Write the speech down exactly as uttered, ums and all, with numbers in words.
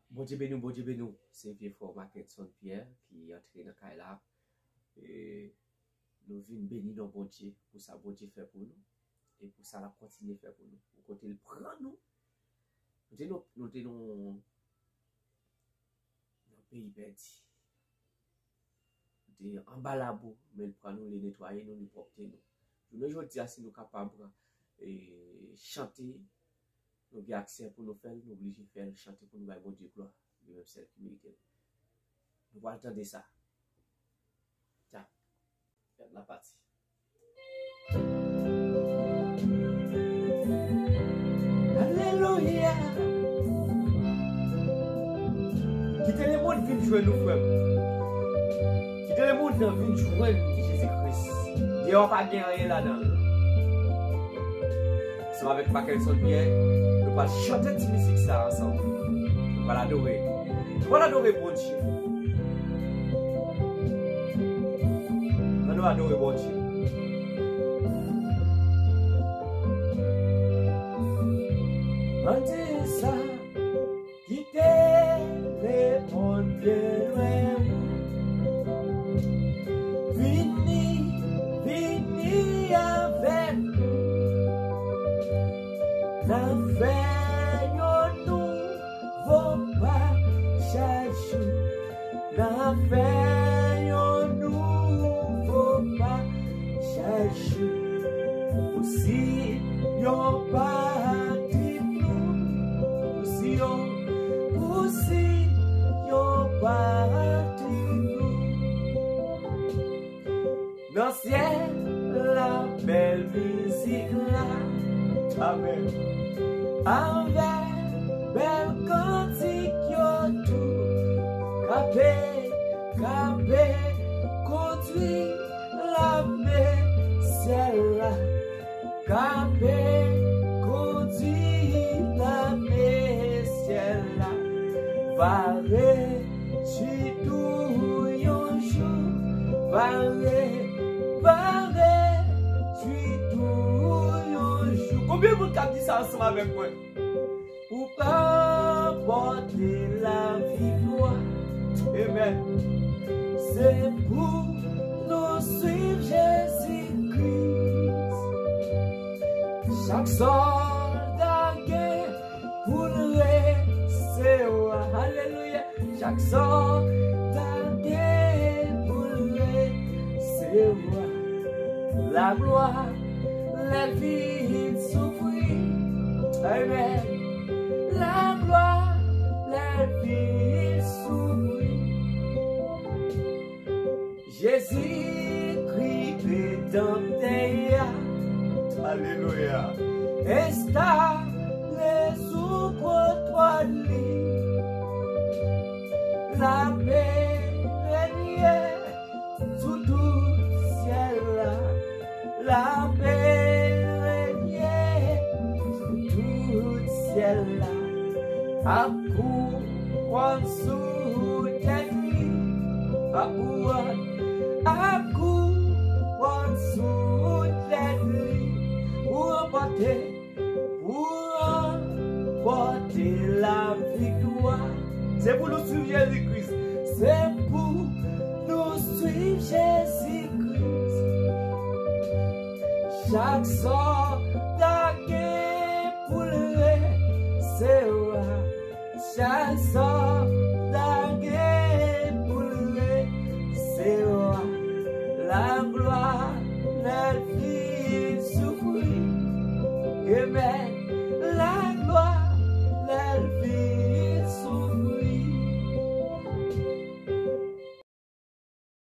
Bondye beni w, Bondye beni w. Se vye frè w Mackenson Pierre ki antre nan kay la. E nou vin beni non Bondye pou sa Bondye fè pou nou e pou sa l ap kontinye fè pou nou. Pou kote l pran nou. Nou te nou, nou te nou nan peyi pèdi. Nou te anba labou, men l pran nou, li netwaye nou, li pwòpte nou. Jounen jodi a, si nou kapab e, chante, nou gen aksè pou nou fè l, nou oblije fè l, chante pou nou bay Bondye glwa, li menm sèl ki merite l. Nou pral tande sa. Tcha. Gad la pati. Alelouya. Kite lemonn vin jwenn nou, frè m. Kite lemonn nan vin jwenn Jezi Kris. Deyò pa gen anyen ladan l. Ansanm avèk Mackenson Pierre, nou pral chante ti mizik sa ansanm. Nou pral adore. Nou pral adore Bondye. Ann nou adore Bondye. Ann di sa. Kite lemonn byen lwen. Vini, vini avèk nou. N a fè yon nouvo pa chak jou. N a fè yon nouvo pa chak jou. Ou si yon pati nou. Ou si yon, ou si yon pati nou. Nan syèl la, bèl mizik la. Amèn. Avèk bèl kantik yo tou. Kanpe, kanpe, kondwi lame syèl la. Kanpe, kondwi lame syèl la. Va redui tou yon jou. Va re, va redui tou yon jou. Konbyen moun k ap di sa ansanm avèk mwen? Ou ranpòte laviktwa. Amèn. Se pou nou swiv Jezi Kris. Chak sòlda gen pou l resevwa. Alelouya. Chak sòlda gen pou l resevwa laglwa lè l fin soufri. Amèn. Laglwa lè l fin soufri. Jezikri Redanmtè a. Alelouya. Enstale sou gwo twòn li. L ap renye sou tout syèl la. L ap renye sou tout syèl la. Ak kouwòn sou tèt li. Ak kouwòn, ak kouwòn sou tèt li. Ou ranpòte, ou ranpòte laviktwa. Se pou nou swiv Jezi Kris. Se pou nou swiv Jezi Kris. Chak sòlda gen pou l resevwa. Chak sòlda gen pou l resevwa laglwa lè l fin soufri. Amèn.